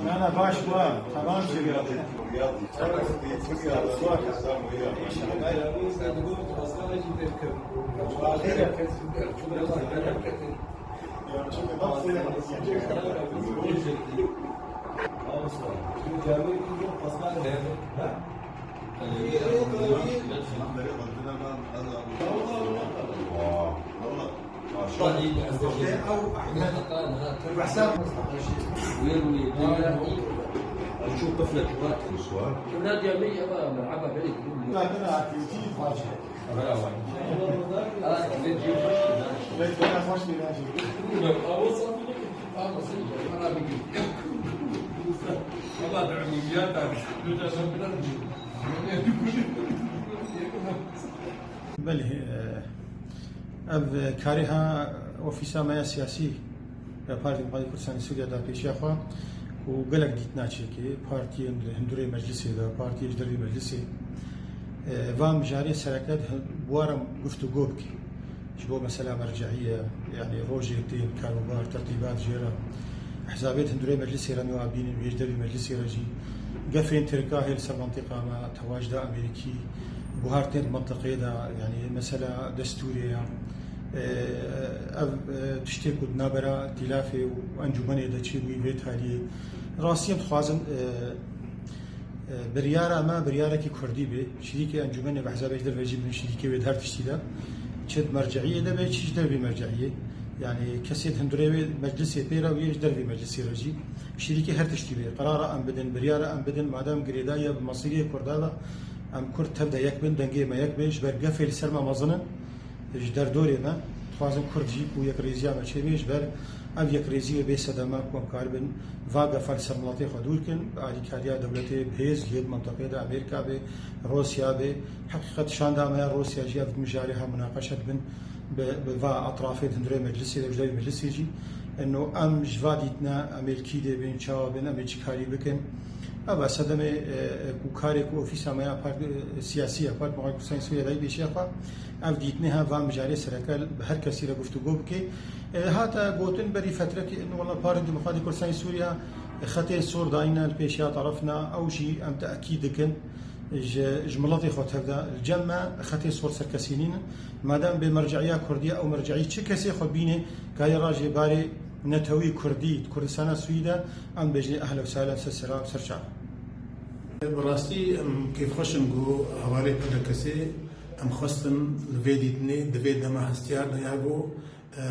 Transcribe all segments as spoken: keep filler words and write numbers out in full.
Nana, baş bû. Tamam. Belê, e, ev karê ha ofîsa me ya siyasî ya Partî Demokratîk Kurdistanê Sûriya da pêşiya xwe û gelek dîtina çêkê, partiyên li hundirê meclisê de, partiyê ji dervê meclisê, e, van mijarê sereke di hin-, bi wan re guftûgo bike. Ji bo mesela merceîye, yanî rojê tên karûbar, tertîbat jê re, ehzabê di hundirê meclisê re nû bînin, wê ji dervê meclisê re jî gefên tirka hê li ser mentiqa me, tewacda Amerîkî, guhartên di mentiqê de, yanî mesela destûrê ya, e, ev, e, tiştê ku di navbera tîlafê û encûmenê de çêbûyî vê taliyê. Rastiyê em dixwazin, e, E, biryara me biryarekî kurdî be. Şirîkê encûmenê bi hesabê ji derve jî bin şirîkê wê di her tiştî de. Çi di merceiyê de be, çi ji dervî merceiyê. Yanî kesê di hundirê wê meclisê pê re û yê ji dervî meclisê re jî. Şirîkê her tiştî be. Qerara em bidin, biryara em bidin, madem girêdayî ye bi mesîrê Kurda ve, em Kurd tev de yek bin, dengê me yek be, ji ber gefê li ser me mezin in. Ji derdorê me, dixwazin Kurd jî ku yekrêziya me çêbê, ji ber ev yekrêziyê bê sedeme ku em karibin va gefa li ser miletê xwe dûr kin, bi alîkariya dewletê, bi hêz, ji yê di mentiqê de, Amerîka bê, Rûsya bê. Heqîqet şanda me ya Rûsya jî ev mijarê ha munaqeşe dibin bi, bi va etrafê di hundirê meclisê de, ji dervê meclisê jî. Eno em ji va dîtine em ê li kî dê bên, çawa bên, em ê çi karî bikin. Ev e sedemê, e, e, ku karê ku ofîsa me ya part-, e, siyasî ya Partî Demokratîk Kurdistanê Sûriye dayî pêşiya xwe. Ev dîtinê ha va mijarê sereke bi her kesî re guftûgo bike. E, hate gotin berî fetrekî, eno wela Partî Demokratîk Kurdistanê Sûriye, e, xetên sor dayîne li pêşiya terefna, ew jî em tekîd dikin. Ji, ji miletê xwe tev de li cem me xetê sor ser kesî nînin. Madem bê merceîya Kurdî ye, ew merceî çi kesê xwe bîne, kayê rajê barê netewî Kurdî di Kurdistana Sûrî de, em bêjin ehlen we sehlen, ser selam, ser çav. Bi rastî em kêfxweş in ku hevalê P D K S'ê em xwestin li vê dîtinê, di vê dema hestiyar de ya ku, e,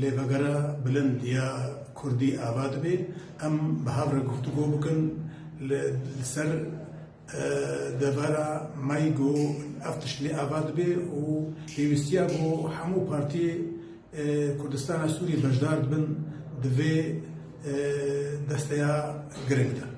lêvegera bilind ya Kurdî ava dibe, em bi hev re guftûgo bikin li, li ser, e, devera me yî ku ev tişt lê ava dibe û pêwîstiya ku hemû partiyê, e, Kurdistana Sûrî beşdar dibin di vê, e, desteya giring de.